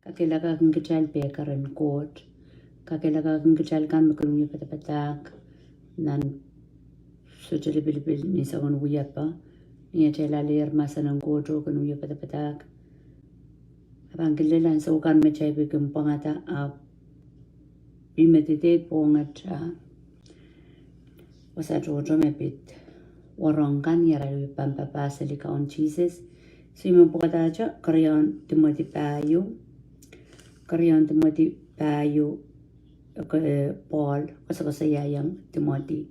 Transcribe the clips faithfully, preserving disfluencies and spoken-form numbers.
Kakehlaka kin kitail pekeren Koht. Kakehlaka kin kitail kan me kin wie padapadahk nan sohte lipilipil ni soangen wiepe. Ni atail alehier mahsen en Koht oh kin wie padapadahk, a pahn kilel ansou kan me kitail pil kin pwangada, a pil me dehdehki pwohnget, a wasa tohto me pid warohng kan, irail wie pahn papah seli Kaun Sises. So I men pwukadahte kerenion Timoty pahieu, kerenion Timoty pahieu, eh, Pohl koasokoasoiaiong Timoty,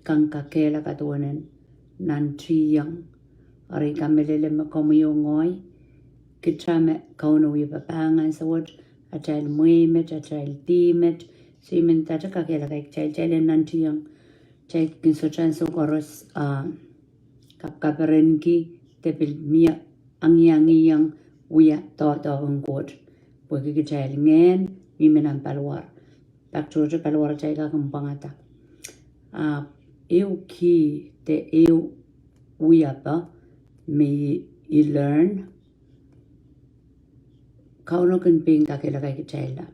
kang kakehlaka duwen en nantihong. Eri I kamehlele me komwi oh ngehi, kitail me Kauno wie papah ansou wet, atail mwehi met, atail dih met, so I men ndahte kakehlaka kitail, kitail en nantihong. Kitail kin sohte ansou koaros, ah, kapkaperenki de pil mie angiangihong wia doadoahk en Koht. Pwehki kitail ngehn, mihmi nan paliwar. Pak tohto paliwar kitail kak kin pwangada. Ah, ehu kih de ehu wiepe me I learn, Kauno kin pein kakehlaka kitailla.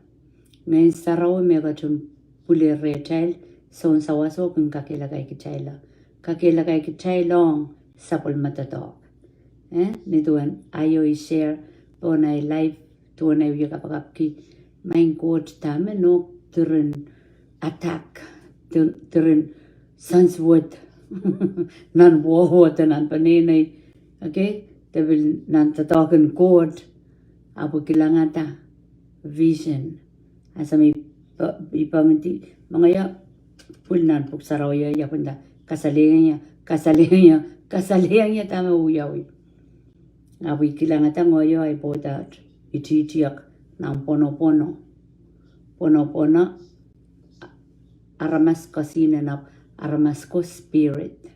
Ngehn Sarawi me ketin pwulehr rehtail, soun sawaso kin kakehlaka kitailla. Kakehlaka kitail ong sapwellime doadoahk. Eh, ni duwen ahi I share pohn ahi live, duwen ahi wie kapakapki, Maing Koht, dahme nohk diren attack, dir-, diren soansuwed nan wowo de nan peneinei. Okay? De pil nan doadoahk en Koht, ahpw I kilangada vision. Ansou me I pw-, I pwangada, mengei pwil nan Pwuhk Sarawi, I pwinda, kasalehiong ie, kasalehiong ie, kasalehiong ie dahme wiawi. Ahpw I kilangada ngehi ahi pwoudot, I tihtiok nan pwonopwono. Pwonopwono, aramas kesihnen, ahpw aramas ko spirit,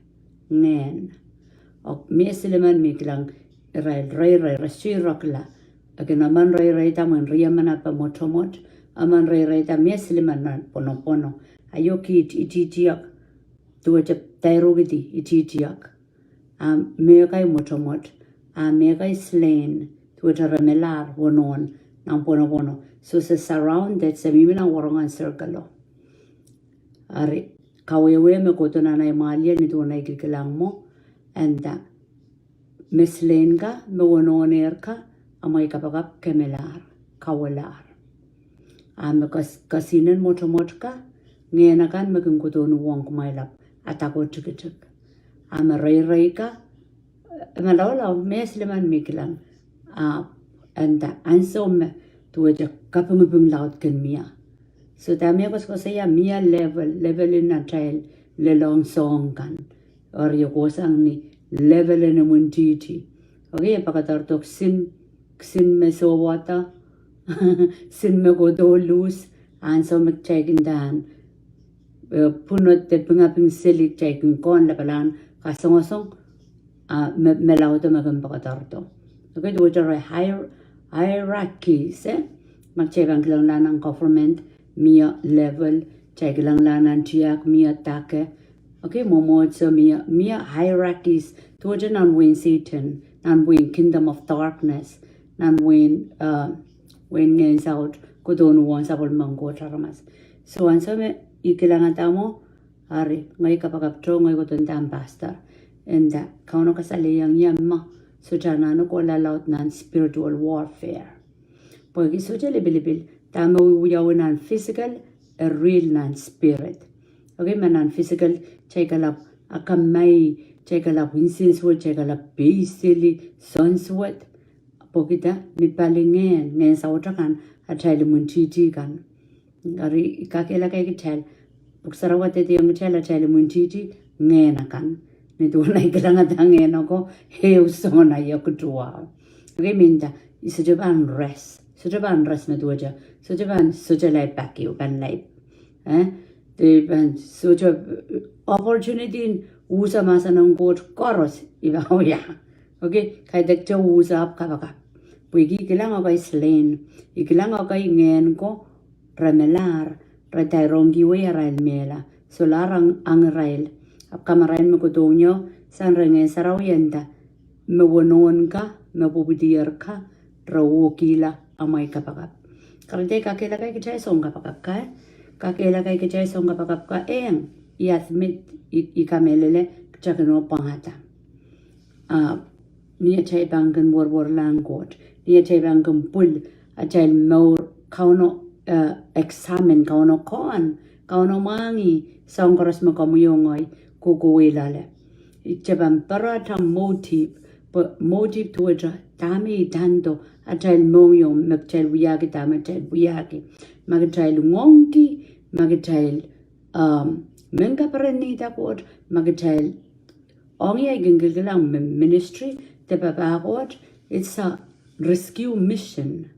ngehn. Oh mie silimen me I kilang irail reirei, re sirakla. Eri emen reireida mwein riemen ape mwotomwot, emen reireida mie silimen nan pwonopwono. Aio kit I tihtiok, duwehte dairukidi I tihtiok. A mehkei mwotomwot, a mehkei slain, duwehte re melahr wonohn nan pwonopwono. So se surrounded, se mihmi nan warohng en circle o. Eri kawehwe me kohdo nan ahi mwahliel ni duwen ahi kilkilang mwo, e nda, me slain ka, me wonohnehr ka, amwail kapakap kemelahr, kawelahr. A me kes-, kesihnen mwotomwot ka, ngehn akan me kin kohdo uhwong kumwail ahpw adako tikitik. A me reirei ka, e malaulau, mie silimen me I kilang, a, e nda ansou me duwehte kapingiping laud kin mie. So dahme koasokoasoia, mie level, level en atail lelohng soahng kan. Eri e kohsang ni level en imwintihti. Okay, e pakadoardo kisin, kisin me sohwada, kisin me kohdo luhs, ansou me kitail kin ndahng, eh, pwunod de pingiping seli, kitail kin kohn lapalahn kasongosong, a, me, me laudo me kin pakadoardo. Okay, duwehte re hier-, hierarchies, eh? Ma kitail pahn kilanglahng nan government, mie level, kitail kilanglahng nan tiahk, mie dake. Okay, mwomwohdiso mie, mie hierarchies, duwehte nan wehin Sehdan, nan wehin kingdom of darkness, nan wehin, uh, wehin ngehn saut, kohdo uhwong sapwellimen Koht aramas. So ansou me I kilangada mwo, eri, ngehi kapakap toh, ngehi kohdo ndahng pastor, e nda, Kauno kasalehiong ie me sohte anahne kohla laud nan spiritual warfare. Pwehki sohte lipilipil, dahme wiawi nan physical, e real nan spirit. Okay, ma nan physical, kitail kalap akamai, kitail kalap nsensuwed, kitail kalap peiseli, soansuwed. Pwehki dah, ni pali ngehn, ngehn saut akan, atail imwintihti kan. Eri I kakehlaka kitail, Pwuhk Sarawi kadehdehiong kitail atail imwintihti ngehn akan. Ni duwen ahi kilangada ngehn ako, ehu soangen aio kituwahu. Okay, me nda, I sohte pahn rest. Sohte pahn rest me duwehte, sohte pahn, sohte lai pak ehu, pahn lai. Eh? De pahn sohte, eh, opportunity en uhsa mahsen en Koht koaros, I pahn wia. Okay, kaidehkte uhsa ahpw kapakap. Pwehki I kilang ekei slain. I kilang ekei ngehn ko, re melahr, re dairongkihwei arail mehla. Solahr ang, ang irail. Ahpw kamarain me kohdo uhwong, sang rehn Ngehn Sarawi e nda, me wonohn ka, me pwupwidier ka, re ohkihla amwail kapakap. Kahrehda I kakehlaka kitail soun kapakap ka, kakehlaka kitail soun kapakap ka, eng, I admit, I, I kamehlele, kitail kin oh pwangada. Ah, ni atail pahn kin werwerlahng Koht, ni atail pahn kin pwil atail mour, Kauno, eh, examine, Kauno kohn, Kauno mwahngih soahng koaros me komwi oh ngehi kohkohwei loale. Ih te pahn pere atail motive, pwe motive duwehte dahme idando atail mohngiong me kitail wiahki dahme kitail wiahki. Ma kitail ngoangki, ma kitail, um, men kaperenihda Koht, ma kitail ong ia I kin kilkilang me ministry de papah Koht, it's a rescue mission.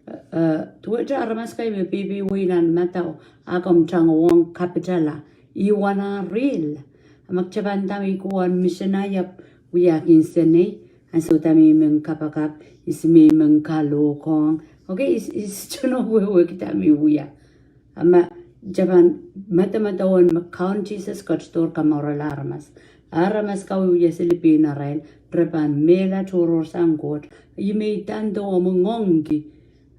Eh, duwehte aramas kei me peipeidawei nan madau, ah komw tangohng kapitala, ih wana ril. Ah ma kitail pahn dahme I kohwei mission, I ahpw wiahki nsenei, ansou dahme I men kapakap, ihs me I men kalohkohng. Okay, ihs, ihs tohn wehwehki dahme I wia. Ah ma kitail pahn medemedewe me Kaun Sises ketidohr kamourala aramas. Aramas kawia sili pihn arail, re pahn mehla tohrohrsang Koht, ih me idando omw ngoangki.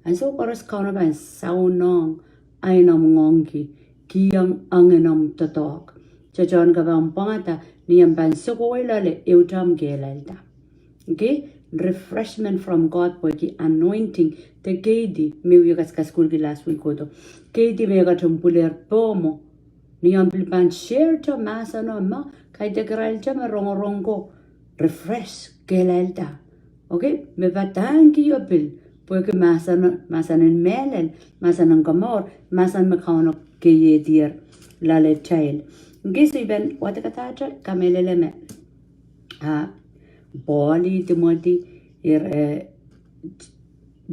Ansou koaros Kauno pahn souneng, ahi omw ngoangki, kihong ong omw doadoahk. Kitail tohn kapahn pwangada, ni omw pahn sokowei loale, ehute omw kehlailda. Okay? Refreshment from God pwehki anointing de keidi, me I wie kaskasukuhlki last week kohdo. Keidi me ketin pwiler pohmwo. Ni omw pil pahn share te mahseno me kaidehk irail te me rongorong ko, refresh, kehlailda. Okay? Me padahngki oh pil, pwehki mahseno, mahsen en mehlel, mahsen en komour, mahsen me Kauno keiehdier loaletail. Okay, so I pahn wadekadahte kamehlele me ah, Pohl oh Timoty, ira, eh,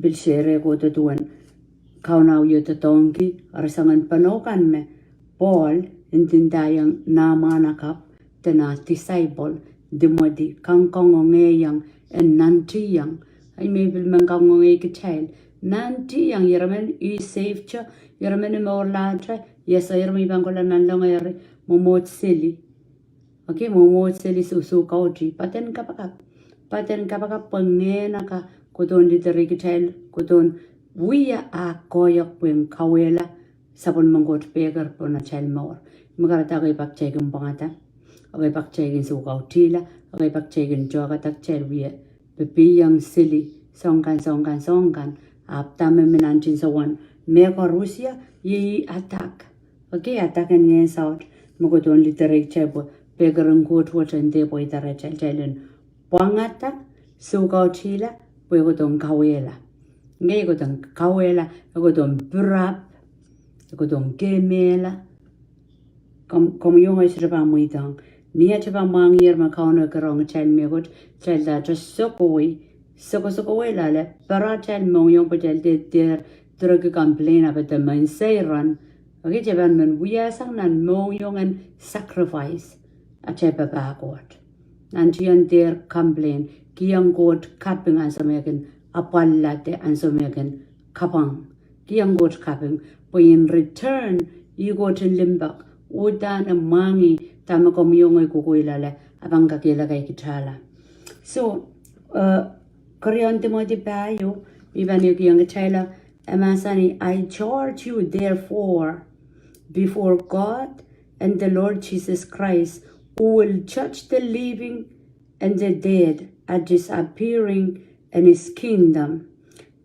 pil share kohdo duwen Kauno wie doadoahngki, eri soangen pwonoukan me Pohl ndinda iang nah mwahnakapw de nah disciple, Timoty, kang kangoange iang, en nantihong. Ahi me pil men kangoangei kitail. Nantihong, ira men I save te, ira men I mourlahte, yes, ira me I pahn kohla nanleng, eri mwomwohd seli. Okay, mwomwohd seli, sohso kautih, poaden kapakap. Poaden kapakap pwe ngehn akan kohdohn literih kitail, kohdohn wia ah koahiek pwehn kauwehla sapwellimen Koht pehker pohn atail mour. Me kahrehda ekei pak kitail kin pwangada, ekei pak kitail kin soukautihla, ekei pak kitail kin tohkada kitail wie pepehiong seli, soahng kan, soahng kan, soahng kan, ahpw dahme mi nan tinsouwen mehkoaros, iei attack. Okay, attack en ngehn saut, me kohdohn literih kitail pwe pehker en Koht wet en dehr pweida rehtail, kitail en pwangada, soukautihla, pwe e kohdohn kauwehla. Ngehi e kohdohn kauwehla, e kohdohn pirap, e kohdohn kemehla. Komw, komwi oh ngehi sohte pahn mweidohng. Ni atail pahn mwahngiher me Kauno kerohng kitail mehkot, kitail dahte sokowei, sokosokowei loale, pere atail mohngiong pwe kitail dehr, dehr direki complain ahpw de men seiran. Okay, kitail pahn men wiasang nan mohngiong en sacrifice atail papah Koht. Nantihong dehr complain, kihong Koht kaping ansou me e kin apwalala de ansou me e kin kapwang. Kihong Koht kaping, pwe in return, ih Koht en limpoak, uhdahn e mwahngih dahme komwi oh ngehi kohkohla loale, e pahn kakehlaka kitailla. So, eh, Kerieun Timoty pahieu, I pahn kihong kitailla, e mahsanih, I charge you therefore before God and the Lord Jesus Christ, who will judge the living and the dead at his appearing and his kingdom.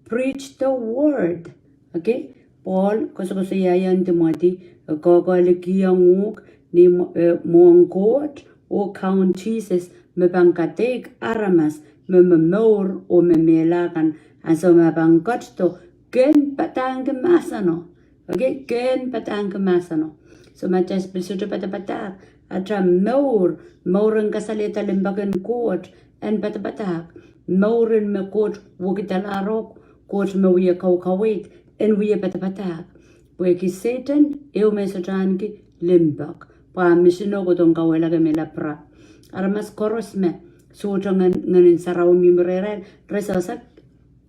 Preach the word. Okay? Pohl koasokoasoiaiong Timoty, e kohkohlahng kihong uhk ni mwo-, eh, mwohn Koht oh Kaun Sises me pahn kadeik aramas me momour oh me mehla kan, ansou me e pahn ketido, ken padahngki mahseno. Okay, ken padahngki mahseno. So ma kitail pil sohte padapadahk, atail mour, mour en kasalehda limpoak en Koht, en padapadahk. Mour en me Koht wekidala reh, Koht me wia kaukaweid, en wia padapadahk. Pwehki Sehdan, ehu me sohte ahneki limpoak. Pwe ah misino kohdohn kauwehla, kemehla, pirap. Aramas koaros me sohte Ngehn, Ngehn en Sarawi mihmi rehrail, re sohte,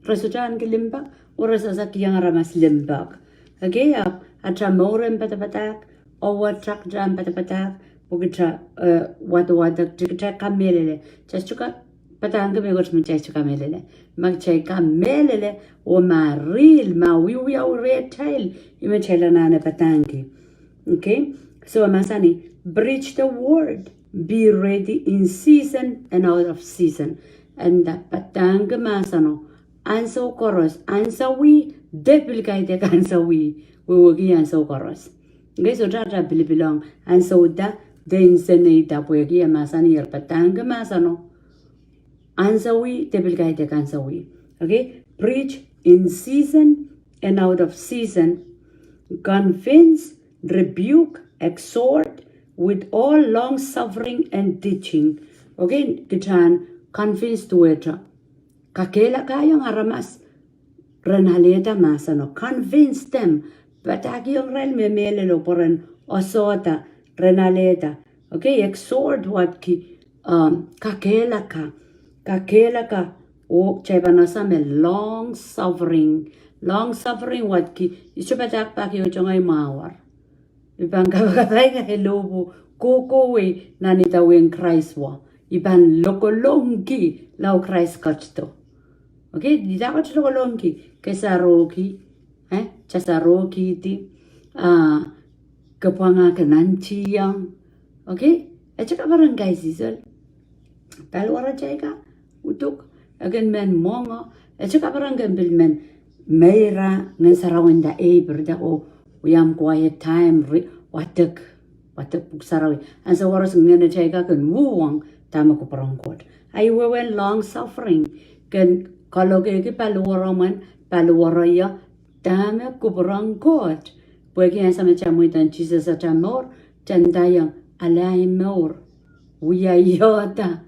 re sohte ahneki limpoak, oh re sohte kihong aramas limpoak. Okay, ahpw atail mour en padapadahk, oh atail mour en padapadahk, pwe kitail, eh, wadawadek, kitail kamehlele. Kitail sohte kak Padahngki mehkot me kitail sohte kamehlele. Ma kitail kamehlele, oh ma real, ma wiewiawi rehtail, ih me kitail anahne padahngki. Okay? So, mahsanih, preach the word, be ready in season and out of season. And padahngki mahseno, ansou koaros, ansouwih, de pil kaidehk ansouwih, wehwehki ansou koaros. Okay, so kitail pilipilong, ansou da, de insenei da pwehki e mahsanih, padahngki mahseno, ansouwih, de pil kaidehk ansouwih. Okay, preach in season and out of season, convince, rebuke, exhort with all long suffering and teaching. Okay, kitail convince duwehte. Kakehlakahng aramas ren alehda mahseno. Convince them. Padahkihong irail me mehlelo pwe ren osohda, ren alehda. Okay, exhort wehwehki, um, kakehlaka. Kakehlaka, oh kitail pahn ese me long suffering. Long suffering wehwehki, I sohte padahk pak ieu tongai mwahuar. I pahn kapakapahi lohpwu kohkohwei nan idawehn Krais wet. I pahn lokolongki lao Krais ketido. Okay, idawehn ketido lokolongki, ke sarohki, eh, kitail sarohkihdi, ah, ke pwangahki nantihong. Okay, e sohte kapereng kaisihsol. Paliwar atail ka, uduk, e kin men mwenge, e sohte kapereng ken pil men, meira, Ngehn Sarawi nda ei, pirida oh, we have quiet time, re-, wadek, wadek Pwuhk Sarawi. Ansou koaros ngehn atail ka kin uhwong dahme kupwuren Koht. Ahi wehwehn long suffering, ken kalokehki paliwar emen, paliwar ia, dahme kupwuren Koht. Pwehki ansou me kitail mweidohng Sises atail mour, kitail ndaiong, ale ahi mour. Wia iohda.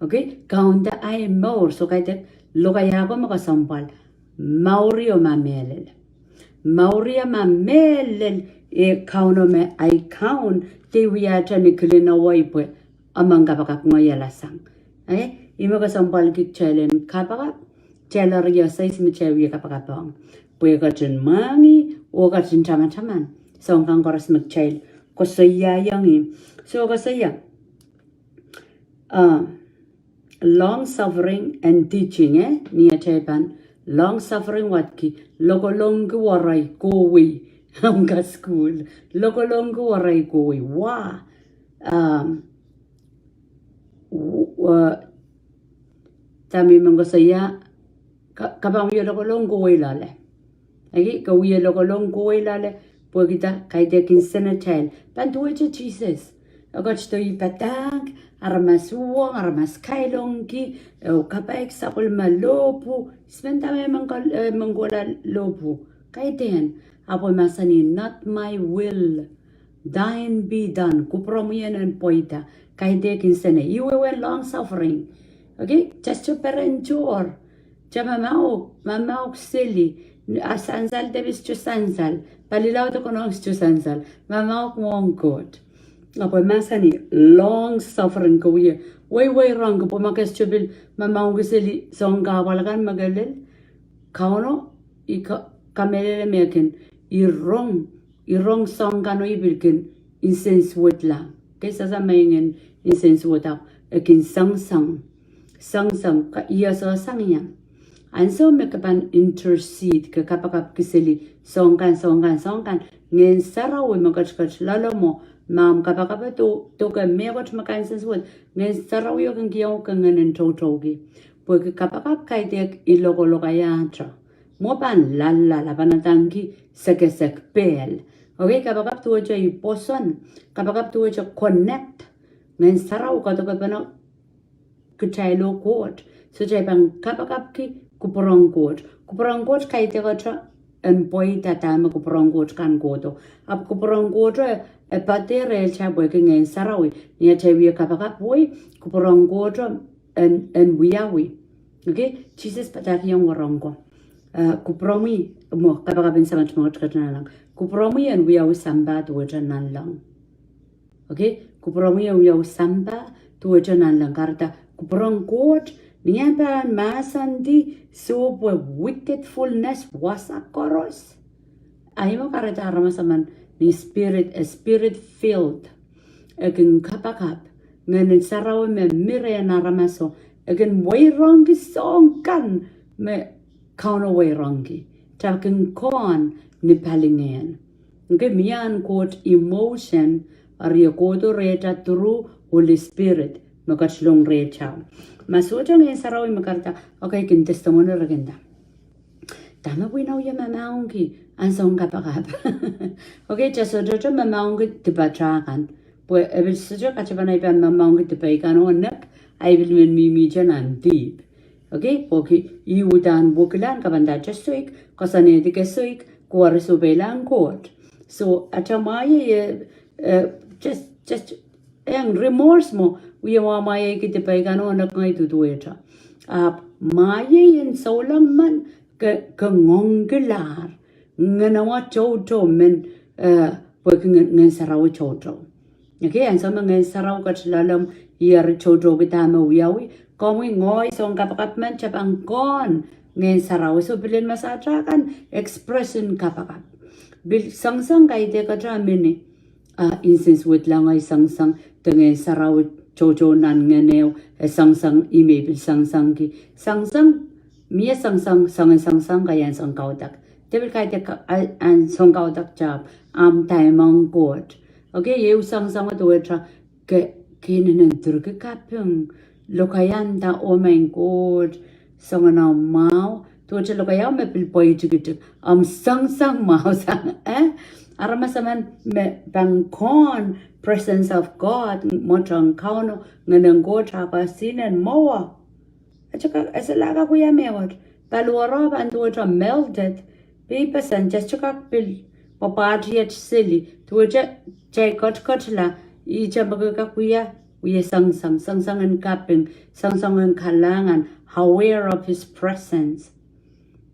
Okay, kaunda ahi mour. So kaidehk, lokaiahko me kesempwal. Mour io ma mehlel. Mour io ma mehlel, e Kauno me ahi Kaun, de wiahte ni kilin awa pwe, emen kapakap ngehi alasang. Eh, ih me kesempwalki kitail en kapakap, kitail eri ia sais me kitail wie kapakap ong. Pwe e ketin mwahngih, oh ketin tamataman. Soahng kan koaros me kitail koasoiaiong ih. So koasoia, ah, long suffering and teaching, eh? Ni atail pahn long suffering wehwehki, lokolongki warai kohwei, ahmw kasukuhl. Lokolongki warai kohwei. Wa, um, w-, uh, dahme I men koasoia, ka-, ke pahn wie lokolong kohwei loale. Okay, ke wie lokolong kohwei loale, pwehki da, kaidehk insenatail. Pahn duwehte Sises. E ketido ih padahk, aramas uhwong, aramas kailongki, e kapaik sapwellime lohpwu, I spend time e men kal-, e men kohla lohpwu. Kaidehn, ahpw e mahsanih, not my will, thine be done, kupwuromwi en pweida, kaidehk insenei. Ih wehwehn long suffering. Okay, kitail sohte peren tohr. Kitail mamauk, mamauk seli, a sansal de pil sohte sansal, palilaud de konehng sohte sansal, mamauk mwohn Koht. Ahpw e mahsanih, long suffering ke wie, wehwehki rong ke pwe ma ke sohte pil, mamauk seli soahng kahpwal kan me ke lel, Kauno, I ka-, kamehlele me kin, I rong, I rong soahng kan oh I pil kin insensuwedla. Ke sehse me I ngehn insensuwed ahpw, e kin soangsoang. Soangsoang, ka, I sohte soang ia. Ansou me ke pahn intercede, ke kapakapki seli, soahng kan, soahng kan, soahng kan. Ngehn Sarawi me ketiket loalomw, ma ahmw kapakap do, doke mehkot me ke insensuwed, Ngehn Sarawi o kin kihong ke ngehn en toutouki. Pwehki kapakap kaidehk I lokolokaia ahte. Mwo pahn lallal, a pahn adaneki sekesek pehl. Okay, kapakap duwehte I pwoson, kapakap duwehte connect. Ngehn Sarawi kadokepene kitail oh Koht. So kitail pahn kapakapki kupwuren Koht. Kupwuren Koht kaidehkte en pweida dahme kupwuren Koht kan kohdo. Ahpw kupwuren Koht e, e poadehre kitail pwehki Ngehn Sarawi. Ni atail wie kapakap wei, kupwuren Koht en, en wiawi. Okay? Sises padahkihong wahnpoaron ko. Eh, kupwuromwi, mwo, kapakap en Samat me ketiket nanleng. Kupwuromwi en wiawi sampah duwehte nanleng. Okay? Kupwuromwi en wiawi sampah duwehte nanleng. Kahrehda, kupwuren Koht, ni e pahn mahsanih, soh pwe wickedfulness, wasa koaros. Ahi mwo kahrehda aramas emen ni spirit, e spirit filled. E kin kapakap, Ngehn Sarawi me mi rehn aramaso, E kin wairongki soahng kan me Kauno wairongki. Kitail kin kohn ni palingehn. Nge mie en Koht emotion, eri e kohdo rehtail through Holy Spirit me ketilong rehtail. Ma sohte Ngehn Sarawi me kahrehda, okay, kin testimony rehtail. Dahme pwihn ah ie mamaongki ansou en kapakap? Okay, kitail sohte sohte mamaongki dipat kan. Pwe e pil sohte katepen ei pahn mamaongki dipat kan oh nek, ei pil men mihmihte nan dihp. Okay, pwehki ih uhdahn wekila en kapanda te soik, koasoanehdi ke soik, koaros oh peilang Koht. So, atail mwahiei, eh, just, just, eng remorse mwo, wie mwamwaiehki dipat kan oh nek ngehi duduwehte. Ahpw mwahiei en souleng men ke, ke ngoangkilahr. Ngehn en Koht toutou men, eh, pwehki Ngehn, Ngehn Sarawi toutou. Okay, ansou me Ngehn Sarawi ket loalomw, ih eri toutouki dahme wiawi, komwi ngehi soahng kapakap men kitail pahn kohn Ngehn Sarawi. So pil en masata kan expression kapakap. Pil soangsoang kaidehk kitail mihmi. Ah, incense wet lang ei soangsoang, de Ngehn Sarawi toutou nan ngehn ehu, e soangsoang, ih me pil soangsoangki. Soangsoang, mie soangsoang, soangen soangsoang, kaidehn soahng kaudok. De pil kaidehk ka-, a-, ahn soahng kaudok kitail, ahmw time ong Koht. Okay, ehu soangsoang duwehte, ke, ke inenen dirki kaping, lokaiahda oh maing Koht, soangen ahmw mwahu, duwehte lokaiahu me pil pweitiktik, ahmw soangsoang mwahu sang, eh? Aramas emen me pahn kohn presence of God, mwohn Kauno, Ngehn en Koht, ahpw sihnen mwowe. Ese kak, ese laka kuia mehkot. Paliwaro pahn duwehte melted. Pil pesen, ese kak pil pwapwahtiet seli. Duwehte kitail ketiketla, ihte me ke kak wia, wie soangsoang, soangsoang en kaping, soangsoang en kalahngan, aware of his presence.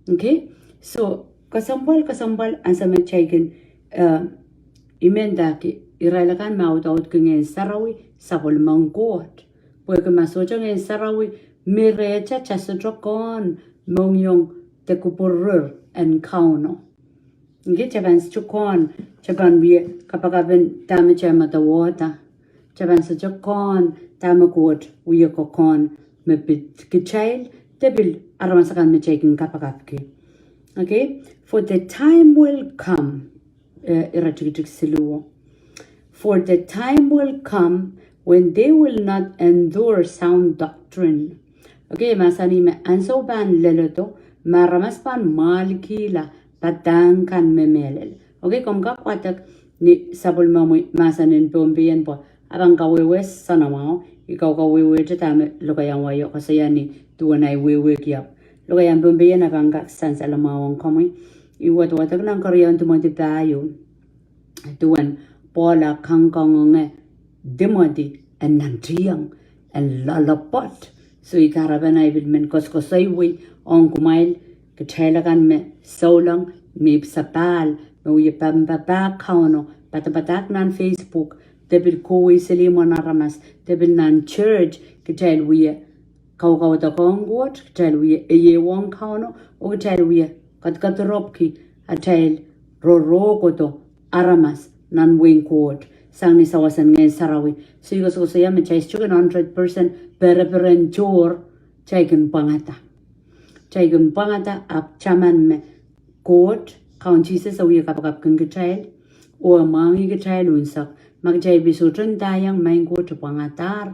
Okay? So, kesempwal, kesempwal, ansou me kitail kin, eh, imwendahki, irail akan me audaudki Ngehn Sarawi, sapwellimen Koht. Pwehki ma sohte Ngehn Sarawi mi rehtail, kitail sohte kohn mohngiong de kupwurer en Kauno. Nge kitail pahn sohte kohn, kitail pahn wie kapakapen dahme kitail medewehda. Kitail pahn sohte kohn dahme Koht wie kokohn me pid kitail, de pil aramas akan me kitail kin kapakapki. Okay? For the time will come, eh, iretikitik siluh. For the time will come when they will not endure sound doctrine. Okay, mahsanih me ansou pahn leledo, me aramas pahn mwahlikihla padahk kan me mehlel. Okay, komw kak wadek ni sapwellimomwi mahsen en Pohnpei en pwe, a pahn kawehwe soanamwahu, I kaukawehwehte dahme lokaiahn wai o koasoia ni duwen ei wehwehki ahpw lokaiahn Pohnpei en a pahn kak sansalamwahu ong komwi. I wadawadek nan keriaun Timoty pahieu. Duwen Pohl a kangoange Timoty en nantihong, en loalopwoat. So I kahrepen ei pil men koasokoasoiwei ong kumwail, kitail akan me souleng, me sapahl, me wie pahn papah Kauno, padapadahk nan Facebook, de pil kohwei seli mwohn aramas, de pil nan church, kitail wie kaukaudokiong Koht, kitail wie ehuong Kauno, oh kitail wie kadkadiropwki atail rorohkodo aramas nan wehin Koht, sang ni sawas en Ngehn Sarawi. So I koasokoasoia me kitail sohte kin hundred percent pereperen tohr, kitail kin pwangada. Kitail kin pwangada ahpw taman me Koht, Kaun Sises e wie kapakapkin kitail, oh e mwahngih kitail unsek, ma kitail pil sohte ndaiong maing Koht e pwangadahr,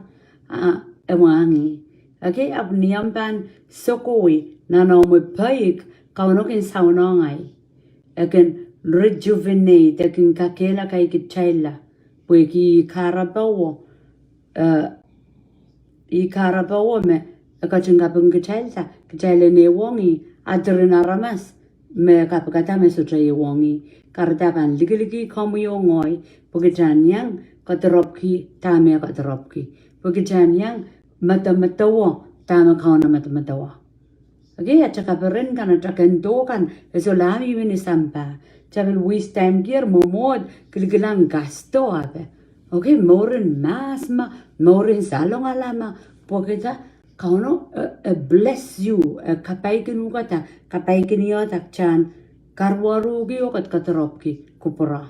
a, e mwahngih. Okay, ahpw ni omw pahn sokowei, nan omw peik, Kauno kin saunohng ei. E kin rejuvenate, e kin kakehlaka kitailla, pwehki ih kahrepe wo, eh, ih kahrepe wo me e ketin kaping kitailda, kitail en ehuong ih, a diren aramas me kapikada me sohte ehuong ih. Kahrehda pahn likiliki komwi oh ngehi, pwe kitail en iang kadiropwki dahme kadiropwki, pwe kitail en iang medemedewe dahme Kauno medemedewe. Okay, atail kaperen kan, atail kendo kan, e solahr mihmi ni sampah. Kitail pil waste time kier, mwomwohd kilikilang kasdo ape. Okay, mouren mahs ma, mouren salongala ma, pwehkida Kauno, eh, eh, bless you, eh, kapaikihda, kapaikihda kitail en karuwaruhki oh kadkadiropwki kupwure.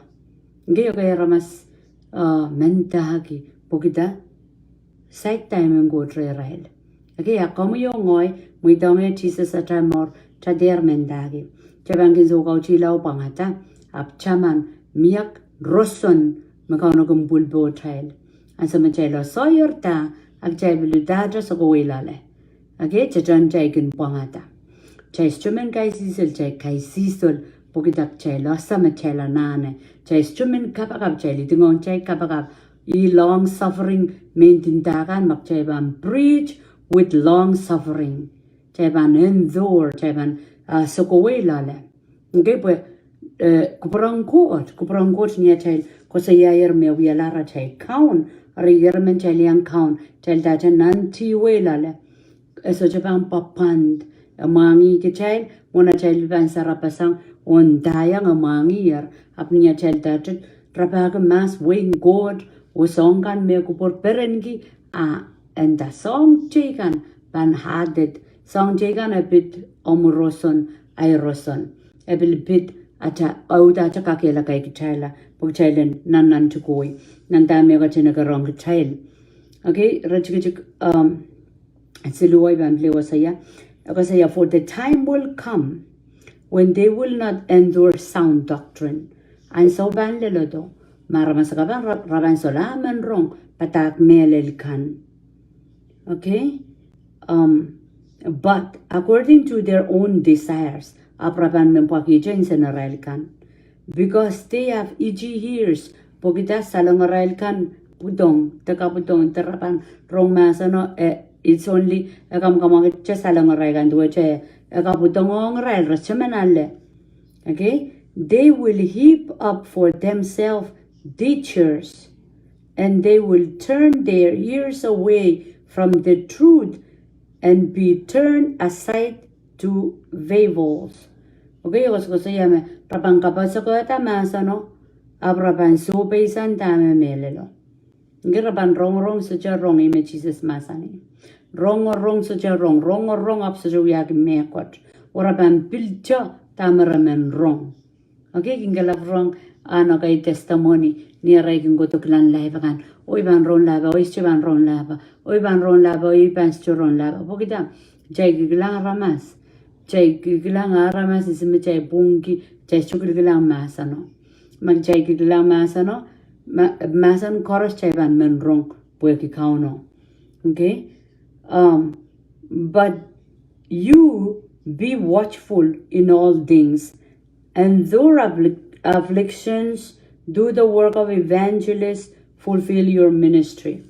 Nge okay, aramas, eh, mendahki, pwehkida side time en Koht rehrail. Okei, a komwi oh ngehi, mweidohng ie Sises atail mour, kitail dehr mendahki. Kitail pahn kin soukautihla oh pwangada, ahpw taman, mie roson me Kauno kin pwilpohtail. Ansou me kitail soaier da, a kitail pil uhdahte sokowei loale. Okei, tetan kitail kin pwangada. Kitail sohte men kaisihsol, kitail kaisihsol, pwehki kitail ese me kitail anahne. Kitail sohte men kapakap, kitail idingohng kitail kapakap. Ih long suffering, me ndinda kan, ma kitail pahn preach with long suffering. Kitail pahn endure, kitail pahn, ah, sokowei loale. Okei, pwe, eh, kupwuren Koht, kupwuren Koht ni atail koasoiahier me wialahr atail kaun, eri ire men kitail iang kaun, kitail dahte nantihwei loale. E sohte pahn pwapwand, e mwahngih kitail, mwohn atail pahn sarapasang, oh ndaiong e mwahngiher, ahpw ni atail dahte rapahki mahs wehin Koht, oh soahng kan me kupwur perenki, a e nda soahng teikan pahn added, soahng teikan e pid omwi roson, ahi roson. E pil pid ata, audaht kakehlaka kitailla, pwe kitail en nannantukuhwei, nan dahme e ketin ekerohng kitail. Okei, iretikitik, um, siluh wei pahn pil koasoia. E koasoia, for the time will come when they will not endure sound doctrine. Ansou pahn leledo, ma aramas akan pahn ra-, re pahn solahr men rong padahk mehlel kan. Okei? Um, but according to their own desires, ahpw re pahn men pwakihte nsenarail kan. Because they have itchy ears, pwehki salengarail kan pwudong, de kapwudong, de re pahn rong mahseno, eh, it's only, e kamwakamwakihte salengarail kan, duwehte e kapwudongohng irail, re sohte men ale. Okay? They will heap up for themselves teachers, and they will turn their ears away from the truth and be turned aside to fables. Okay, e koasokoasoia me re pahn kapasekehda mahseno, ahpw re pahn sohpeisang dahme mehlelo. Okei, re pahn rongorong sohte rong, ih me Sises mahsanih. Rongorong sohte rong, rongorong ahpw sohte wiahki mehkot. Oh re pahn pil te dahme re men rong. Okei, kin kalap rong, ah, nan ekei testimony, ni arail kin kohdo kilang live akan. Oh, I pahn rong live, oh, I sohte pahn rong live, oh, I pahn rong live, oh, I pahn sohte rong live. Pwehki dah, kitail kilkilang aramas. Kitail kilkilang aramas, ihs me kitail pwungki, kitail sohte kilkilang mahseno. Ma kitail kilkilang mahseno, ma-, mahsen koaros kitail pahn men rong, pwehki Kauno. Okay? Um, but you be watchful in all things, endure afflic-, afflictions, do the work of evangelist, fulfill your ministry.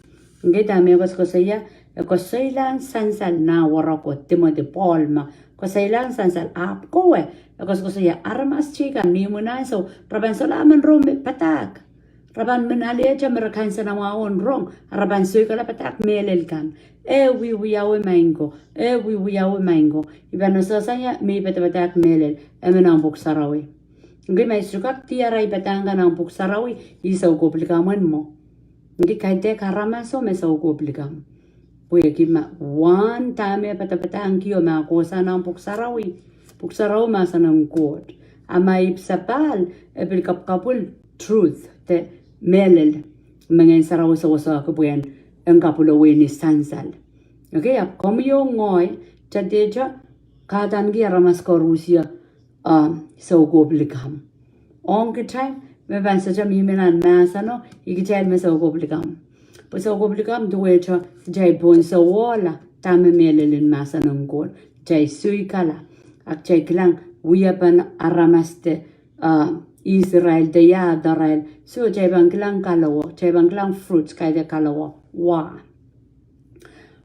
Okay, dahme e koasokoasoia, e koasoilahng sansal nan warako, Timoty, Pohl me koasoilahng sansal, ahpw kowe, e koasokoasoia, aramas teikan ni imwin ansou, re pahn solahr men rong padahk. Re pahn men alehte me re kansenamwahu en rong, re pahn soikala padahk mehlel kan. E wiwiawi maing ko, e wiwiawi maing ko. I pahn esehsang ia me I padapadahk mehlel, emen nan Pwuhk Sarawi. Okei, ma I sohte kak diar ei padahk kan nan Pwuhk Sarawi, I soukohp likamw en mwo. Okei, kaidehk aramaso me soukohp likamw. Pwehki ma wahn dahme padapadahngkio ma kohsang nan Pwuhk Sarawi, Pwuhk Sarawi mahsen en Koht. A ma ipwsapahl, e pil kapwkapwil truth, de mehlel, me Ngehn Sarawi sewesehki pwe en kapwilowei ni sansal. Okei, ahpw komwi oh ngehi, kitail dehr kahdaneki aramas koarusie, ah, soukohp likamw. Ong kitail, me pahn sohte mihmi nan mahseno, ih kitail me soukohp likamw. Pwe soukohp likamw duwehte kitail pohn sowohla dahme mehlel en mahsen en Koht. Kitail soikala, a kitail kilang wiepen aramas de, ah, Israel de ia doarail. So kitail pahn kilang kalowo, kitail pahn kilang fruits, kaidehk kalowo, wah.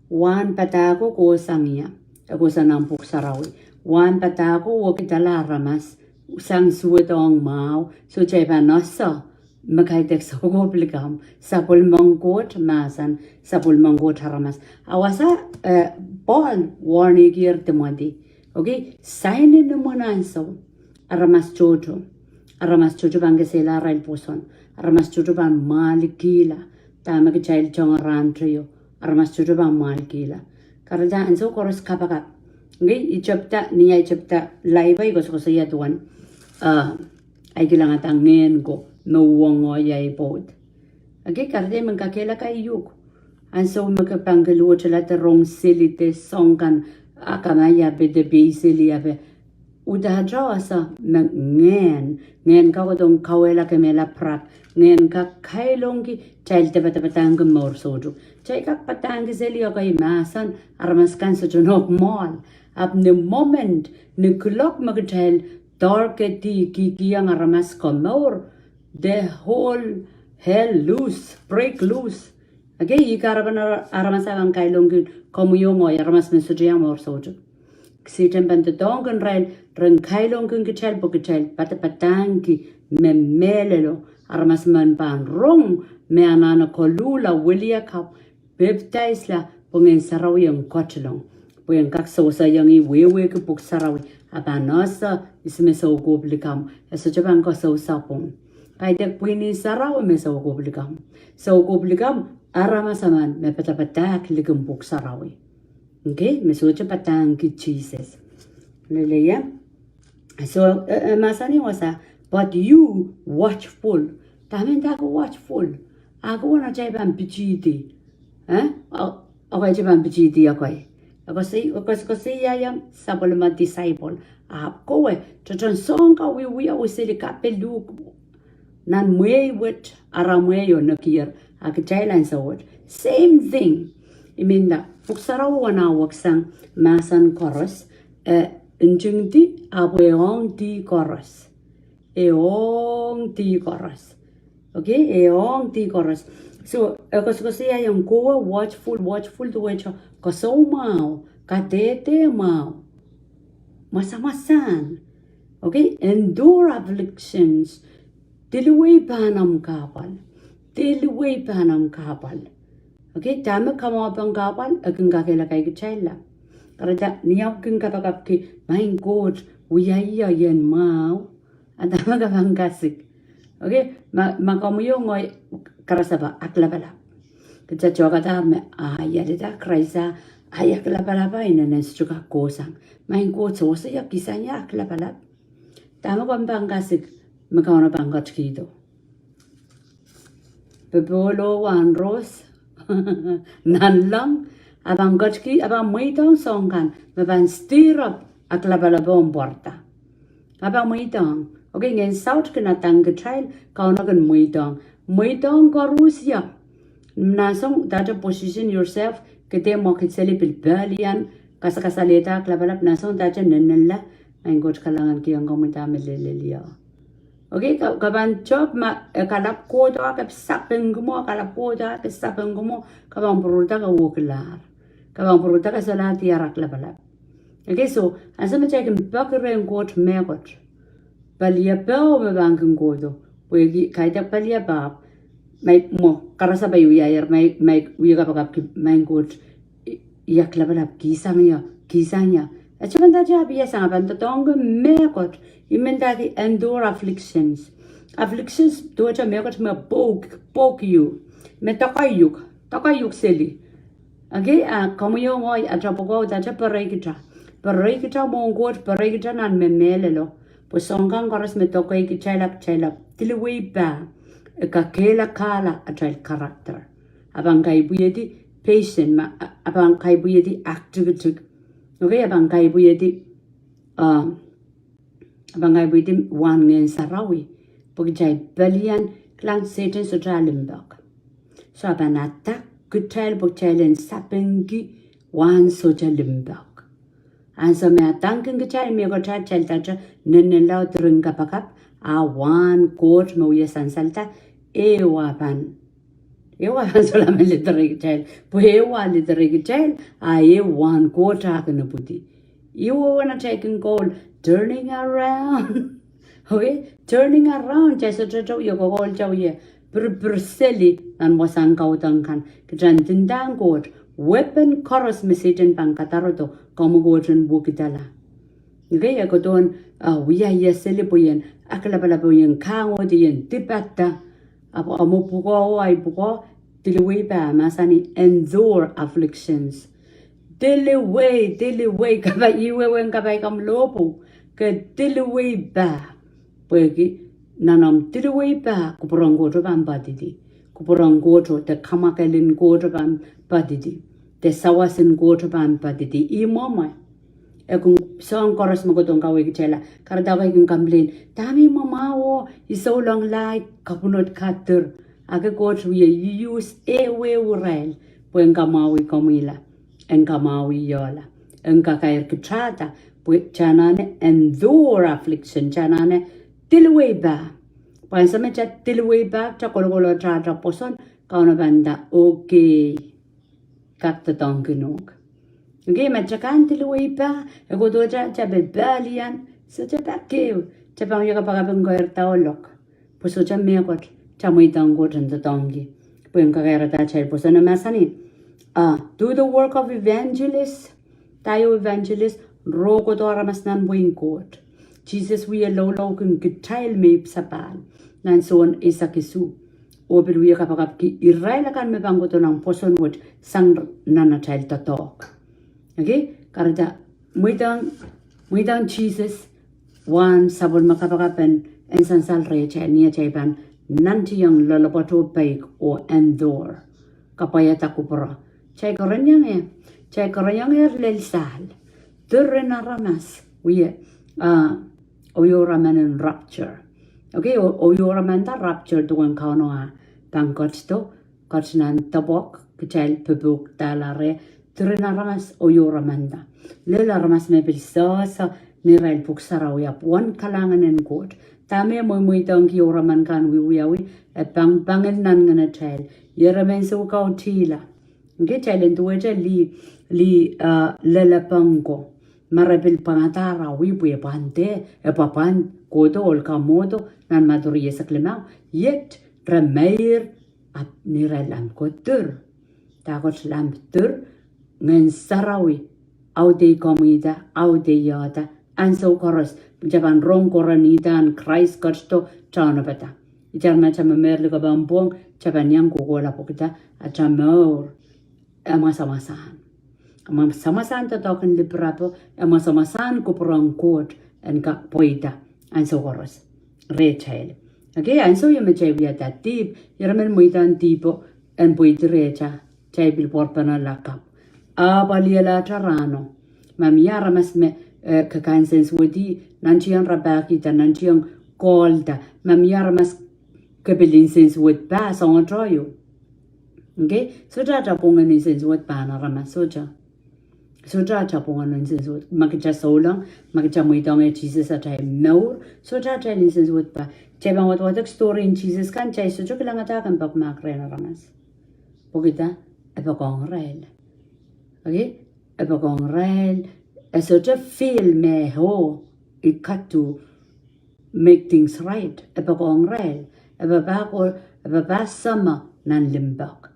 Wahn padahko kohsang ia, e kohsang nan Pwuhk Sarawi. Wahn padahko wekidala aramas sang suwedohng mwahu, so kitail pahn ese me kaidehk soukohp likamw, sapwellimen Koht mahsen, sapwellimen Koht aramas. A wasa, eh, Pohl warningkier Timoty. Okei, sainen imwin ansou. Aramas tohto. Aramas tohto pahn kesehla arail pwoson. Aramas tohto pahn mwalikihla dahme kitail tong rahn teio. Aramas tohto pahn mwalikihla. Kahrehda ansou koaros kapakap. Okei, I tepda, ni ahi tepda live I koasokoasoia duwen, ah, ahi kilangada ngehn ko me uhwong oh iei pwoud. Okei, kahrehda I men kakehlaka iuk. Ansou me ke pahn kin luwetala de rong seli de soang kan, a kamaia pe de pei seli ape. Udahte ese me ngehn, ngehn kakodohng kawehla kemehla prap, ngehn kak kailongki kitail de padapadahngki mour soutuk. Kitail kak padahngki seli ekei mahsen, aramas kan sohte nohk mwoahl. Ahpw ni moment, ni kilok me kitail doarkedi kihkihong aramas komour, the whole hell loose, break loose. Okay, ih kahrepen ar-, aramas a pahn kailongki komwi oh ngehi, aramas me sohte iang mour soutuk. Sehdan pahn doadoahngki irail, ren kailongki kitail pwe kitail padapadahngki me mehlelo, aramas men pahn rong me anahne koluhla weliakapw, pepdaisla, pwe Ngehn Sarawi en ketilong. Pwe en kak sewesehla ong ih wehwehki pwuhk sarawi, a pahn ese ihs me soukohp likamw, e sohte pahn kesewese pwung. Kaidehk pwihn ih sarawi me soukohp likamw. Soukohp likamw, aramas emen me padapadahk likin pwuhk sarawi. Okay, me sohte padahngki Sises. Lelei, ia? So, eh, eh, mahsanih wasa, but you watchful. Dahme ndahki watchful? A ke wen atail pahn pitihdi. Eh? A, a ke atail pahn pitihdi, okay. A ke sei, a ke sei, a ke sei ia iang sapwellime disciple. A kowe, tohtohn soang ka wiewia weseli kapeluk. Nan mwehi wet, ara mwehi oh nekier, a kitail ansou wet. Same thing. I mean, pwuhk sarawi wen ah weksang mahsen koaros, eh, ntingdi, ahpw e ong dih koaros. E ong dih koaros. Okay, e ong dih koaros. So, e koasoakoasoia iang kowe watchful, watchful duwehte kasoumwahu, kadehde mwahu. Mwasamwasahn. Okay, endure afflictions. Diliwei pahn omw kahpwal. Diliwei pahn omw kahpwal. Okay, dahme kamwahupen kahpwal, e kin kakehlaka kitailla. Kahrehda, ni ahpw kin kapakapki, Maing Koht, wiahiong ien mwahu. A dahme ke pahn kasik? Okay, ma, ma komwi oh ngehi karasepe aklapalap. Kitail tuhkada me, ah, ia lida Krais a, ah, ia aklapalap a inenen sohte kak kohsang. Maing Koht, sewese ia kihsang ia aklapalap. Dahme komw pahn kasik, me Kauno pahn ketikihdo? Popohl oh wahnrohs, nanleng, a pahn ketiki, a pahn mweidohng soang kan, me pahn stir up aklapalap oh pwarada. A pahn mweidohng. Okay, Ngehn Saut kin adang kitail, Kauno kin mweidohng. Mweidohng koaros ia. Nan soang dahte position yourself, ke dehr mwekid seli pil pelian, kasakasalehda aklapalap, nan soang dahte nennenla, Maing Koht kalahngan kihong komwi dahme lelel ia. Okay, ke, ke pahn tuhp ma, e kalap kohdo a ke sapengki mwo, kalap kohdo a ke sapengki mwo, ke pahn pwurda ke wekila. Ke pahn pwurda ke solahr diar aklapalap. Okay, so, ansou me kitail kin peki rehn Koht mehkot. Paliepeo me pahn kin kohdo. Pwehki kaidehk paliepeo, ma mwo, karasepe wiahier, ma, ma wie kapakapki Maing Koht, ia aklapalap kihsang ia, kihsang ia. E sohte pahn dahte ahpw ia sang a pahn doadoahngki mehkot, I men dahki endure afflictions. Afflictions, duwehte mehkot me poke, poke you. Me dokedik, dokedik seli. Okay, a komwi oh ngehi atail pwukoa dahte pereikihda. Pereikihda mwohn Koht, pereikihda nan me mehlelo. Pwe soang kan koaros me dokedik kitail a, kitail a diliwei pah. E kakehlakahla atail character. A pahn kaipwihedi patient, ma, a, a pahn kaipwihedi aktikitik. Okay, a pahn kaipwihedi, um, a pahn kaipwihedi wahn Ngehn Sarawi. Pwe kitail pelian, kilang Sehdan sohte limpoak. So a pahn adak kitail pwe kitail en sapengki wahn sohte limpoak. Ansou me adangkin kitail mehkot a kitail dahte nennenla oh diren kapakap, a wahn Koht me wie sansalda, ehu a pahn, ehu a pahn solahr men lederei kitail. Pwe ehu a lederei kitail, a ehu wahn Koht a kin ipwidi. Ih wehwehn atail kin koul, turning around. Okay, turning around, kitail sohte wie kokoulda wie pirpir seli nan wasahn kaudok kan. Kitail ndindahng Koht, weapon koaros me Sehdan pahn kadarodo, komwi Koht en wekidala. Okay, e kohdohn, ah, wiahier seli pwe ien aklapalap, pwe ien kahngohdi, ien dipada. Ahpw, ah, mwo pwukoa, ahi pwukoa, diliwei pah, mahsanih endure afflictions. Diliwei, diliwei, kapai, ih wehwehn kapai komw lohpwu, ke diliwei pah. Pwehki, nan omw diliwei pah, kupwuren Koht pahn poadidi. Kupwuren Koht, de kamwakelin Koht pahn poadidi. De sawas en Koht pahn poadidi. Ih mwomwe. E kin soang koaros me kohdohng kawehkitailla. Kahrehda ke kin complain, dahme ih mwomwe, oh, I souleng laid, kapwunod kadir. Ahki Koht wie use ehuehu irail pwe en kamwahwih komwihla, en kamwahwih iola, en kakairkitahda, pwe kitail anahne endure affliction, kitail anahne diliwei pah. Pwe ansou me kitail diliwei pah, kitail kolokolohte atail pwoson, Kauno pahn nda, okay, kak doadoahngkin uhk. Okay, ma kitail kak diliwei pah, e kohdohte kitail pil palian, sohte pak ehu, kitail pahn wia kapakap en keirda ohlok. Pwe sohte mehkot, kitail mweidohng Koht en doadoahngki pwe en kakairada atail pwoson. E mahsanih, ah, do the work of evangelist. Dahio evangelist? Rohkodo aramas nan wehin Koht. Sises wie loulou kin kitail me ipwsapahl nan Sohn eisek isuh, oh pil wie kapakapki irail akan me pahn kohdo nan pwoson wet sang nan atail doadoahk. Okay, kahrehda, mweidohng, mweidohng Sises wahn sapwellime kapakap en sansal rehtail ni atail pahn nantihong loalopwoat oh peik oh endure, kapwaiada kupwuro. Kitail kereniong, kitail kereniongehr lel sahl. Diren aramas wie, ah, oiouramanden rapture. Okay, o-, oiouramanda rapture duwen Kauno ah pahn ketido, ket nan depwek, kitail pwupwukdahla reh. Diren aramas oiouramanda, lel aramas me pil sehse neirail pwuhk sarawi ahpw wen kalahngan en Koht. Dahme e mwemweidohngki ouraman kan wiewiawi? E pahn pangil nan ngenatail. Ieremen soukautihla. Okay, kitail en duwehte lih, lih, ah, lelepeng ko. Ma re pil pwangadahr awi pwe e pahn dehr, e pahn kohdo ohl kamwohdo nan Madiu eisek limau. Yet re meir, ahpw neirail lampo ko dir. Dahkot lampo dir? Ngehn Sarawi. Audehkomwihda, audehda, ansou koaros. Kitail pahn rong koaros ni dah Krais ketido, taunapada. Itar ma kitail me meir likapw en pwong, kitail pahn iang kohkohla pwehki dah? Atail mour e mwasamwasahn. E mwasamwasahn doadoahk en lipirapo, e mwasamwasahn kupwuren Koht en kak pweida ansou koaros rehtail. Okay, ansou ieu me kitail wiahda dihp, ieremen mweidohng dihpo en pweidi rehtail, kitail pil pwarpene lakapw. Ahpw alialahte rahno, ma mie aramas me, eh, ke kansensuwedih, nantihong rapahkihda, nantihong kohlda. Ma mie aramas ke pil nsensuwed pah, soangete ieu. Okay, sohte atail pwungen nsensuwed pahn aramas, sohte. Sohte atail pwungen nsensuwed. Ma kitail souleng, ma kitail mweidohng eh Sises atail mour, sohte atail nsensuwed pah. Kitail pahn wadwadek story en Sises kan, kitail sohte kilangada kempoakmahk rehn aramas. Pwehki dah? E poakohng irail. Okay? E poakohng irail. E sohte feel me, oh, I got to make things right. E poakohng irail. E papah ko-, e papah seme nan limpoak.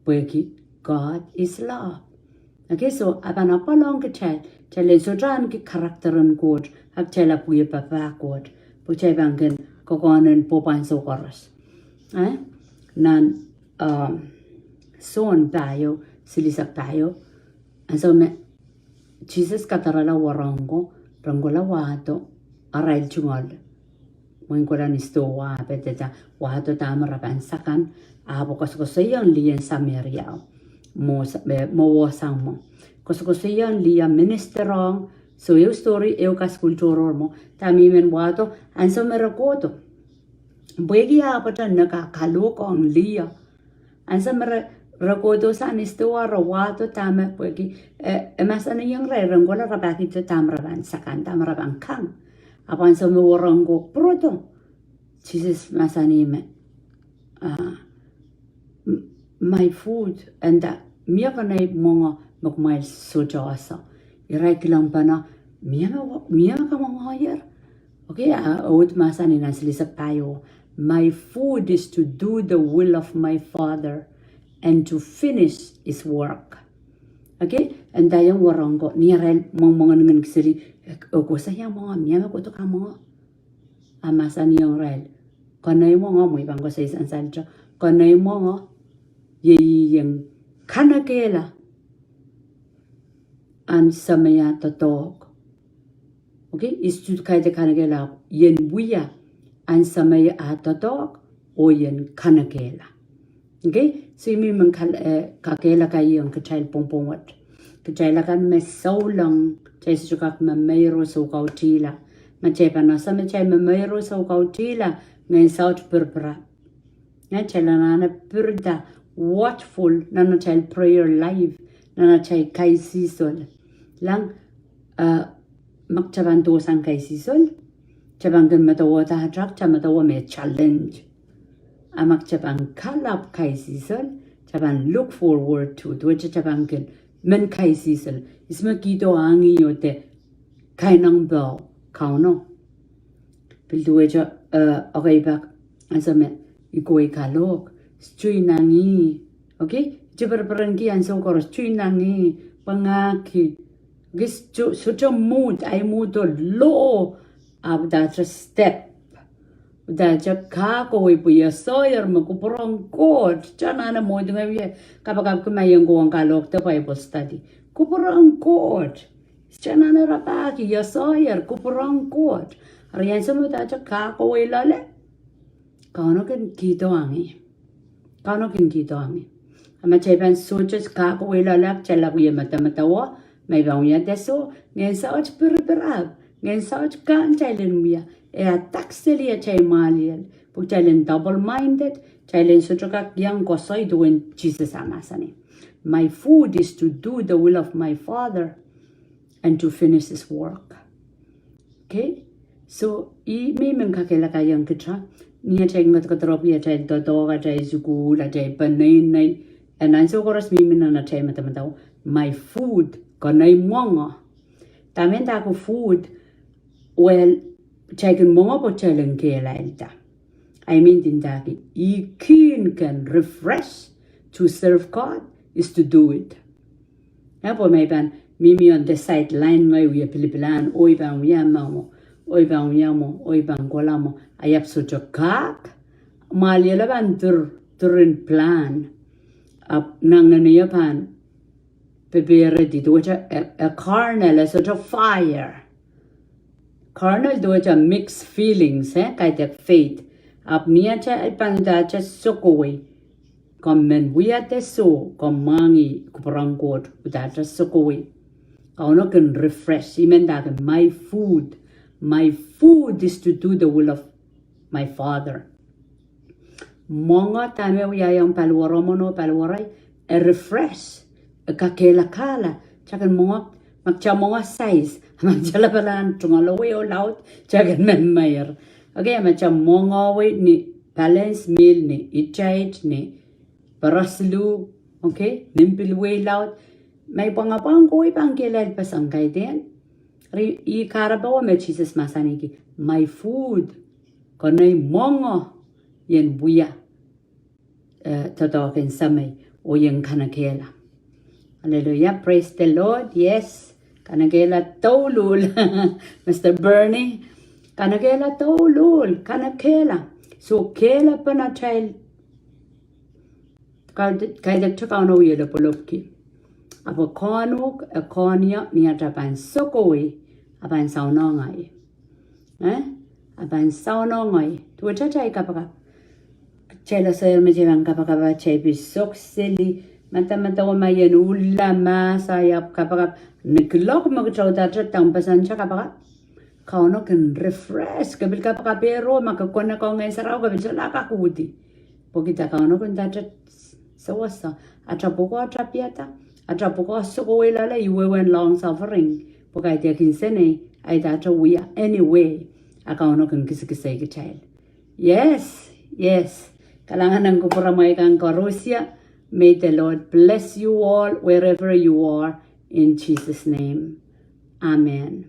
Pwehki God is love. Okay, so e pahn apwal ong kitail, kitail en sohte ahneki character en Koht, ahpw kitail ahpw wie papah Koht. Pwe kitail pahn kin kokohn en pwopw ansou koaros. Eh? Nan, um, Sohn pahieu, silihsek pahieu, ansou me Sises kadarala wahnpoaron ko, ren kohla wahdo, arail tungoal mwein kohla ni sidohwa, pwe dahde wahdo dahme re pahn sakan, ahpw koasokoasoiong lih en Sameria, mwo sa-, eh, mwowe sang mwo. Koasokoasoiong lih, minister ong, so ehu story, ehu kasukuhl tohrohr mwo, dahme I men wahdo, ansou me re kohdo. Pwehki ahpwete nek ah kalohk ong lih. Ansou me re, re kohdo sang ni sidohwa, re wahdo dahme pwehki, eh, e mahsanihong irail ren kohla rapahkihdo dahme re pahn sakan, dahme re pahn kang. Ahpw ansou me wahnpoaron ko pwurodo, Sises mahsanih me, ah, m-, my food, e nda, mie konehng mwenge me kumwail sohte ese. Irail kilang pahn, mie me, mie me kamwengeier. Okay, ah, e uhd mahsanih nan silihsek pahieu, my food is to do the will of my Father and to finish his work. Okay, e ndaiong wahnpoaron ko, ni arail mwengmwenge ningen kiseli, e, e kohsang ia mwenge, mie me kohdo kamwenge. A mahsanihong irail, konehng mwenge, mwein pahn koasoi sansal te, konehng mwenge, iei I en kanekehla ahn Sahm ah doadoahk. Okay, I sohte kaidehn kanekehla, I en wia ahn Sahm ah doadoahk, oh I en kanekehla. Okay, so I men kal-, eh, kakehlakaiong kitail pwongpwong wet. Kitail akan me souleng, kitail sohte kak memeir oh soukautihla. Ma kitail pahn ese me kitail memeir oh soukautihla, ngehn saut pirpirap. Nge kitail anahne pirida watchful nan atail prayer life, nan atail kaisihsol. Lang, eh, ma kitail pahn dohsang kaisihsol, kitail pahn kin medewe dahme kitail medewe me challenge. A ma kitail pahn kalapw kaisihsol, kitail pahn look forward to, duwehte kitail pahn kin men kaisihsol. Ihs me kihdo angin oh de kaineng pwukoa Kauno. Pil duwehte, eh, okay pak, ansou me I kohwei kalohk, sohte inangih. Okay? Kitail perperenki ansou koaros, sohte inangih, pwangahki. Okay, sohte, sohte mwuhd, ahi mwuhdo loh, ahpw dahte step. Dahte kak kohwei pwe I esehier me kupwuren Koht. Kitail anahne mwohd nge wie kapakapki ma I en kohwong kalohk de Bible study. Kupwuren Koht. Kitail anahne rapahki, I esehier kupwuren Koht. Eri ansou me dahte kak kohwei loale, Kauno kin kihdo angin. Kauno kin kihdo angin. A ma kitail pahn sohte kak kohwei loale, kitail wie medemedewe me I pahn wia de soh, ngehn saut pirpirap, ngehn saut kan kitail en wia, e attack seli atail mwahliel. Pwe kitail en double-minded, kitail en sohte kak iang koasoi duwen Sises ah mahsanih, "My food is to do the will of my Father and to finish his work." Okay? So, I men kakehlakaiong kitail, ni atail ngat kadarapwi atail doadoahk, atail sukuhl, atail peneinei, e ansou koaros mihmi nan atail medemedewe, my food, kahnei mwenge. Dahme ndahki food, well, kitail kin mwenge pwe kitail en kehlailda. I mean, ndahki, I kin kin refresh to serve God is to do it. Ahpw ma I pahn mihmi on the sideline ngehi wie pilipilahn, oh I pahn wia mwo, oh I pahn wia mwo, oh I pahn kohla mwo, I ahpw sohte kak, mwahliel pahn dir, diren plan. Ahpw nangen ie pahn peperedi, duwehte, eh, eh, carnal, eh, sohte fire. Carnal duwehte mixed feelings, eh, kaidehk faith. Ahpw ni atail pahn dahte sokowei, komw men wia de soh, komw mwahngih kupwuren Koht, dahte sokowei. Kauno kin refresh, I men ndahki, my food, my food is to do the will of my Father. Mwenge dahme wiahiong paliweromw oh paliwerei, e refresh, e kakehlakahla, kitail kin mwenge, ma kitail mwenge sais, ma kitail lapalahn tungoal wei oh laud, kitail kin memeir. Okay, ma kitail mwenge wei ni balance meal ni, itait ni, peresiluh, okay, ni pil wei laud, ma I pwangapwang kohwei pahn kehlail peseng kaidehn. Eri I kahrepe me Sises mahsanihki, my food, kahnei mwenge, I en wia, eh, doadoahk en Semei, oh I en kanekehla. Hallelujah, praise the Lord, yes. Kanekehla douluhl. Mister Bernie, kanekehla douluhl, kanekehla. So, kehlapen atail kaidehk, kaidehkte Kauno wie lopwolopwki. Ahpw kahnuk, e kahn ie, ni atail pahn sokowei, a pahn soanehng ie. Eh? A pahn soanehng ie. Duwehte kitail kapakap. Kitail esehier me kitail pahn kapakap, kitail pil sok seli, medemedewe ma I en uhla mahs, I ahpw kapakap. Ni kuloak me kitail dahte down percent kitail kapakap, Kauno kin refresh, ke pil kapakap ero, ma ke connect ong Ngehn Sarawi ke pil solahr kak uhdi. Pwehki dah? Kauno kin dahte sewese. Atail pwukoa tapiada, atail pwukoa sokowei loale, I wehwehn long suffering. Pwe kaidehk insenei, I dahte wia anyway. A Kauno kin kisikisei kitail. Yes, yes. Kalahngan en kupwuramwail kan koaros ie. May the Lord bless you all wherever you are in Jesus' name. Amen.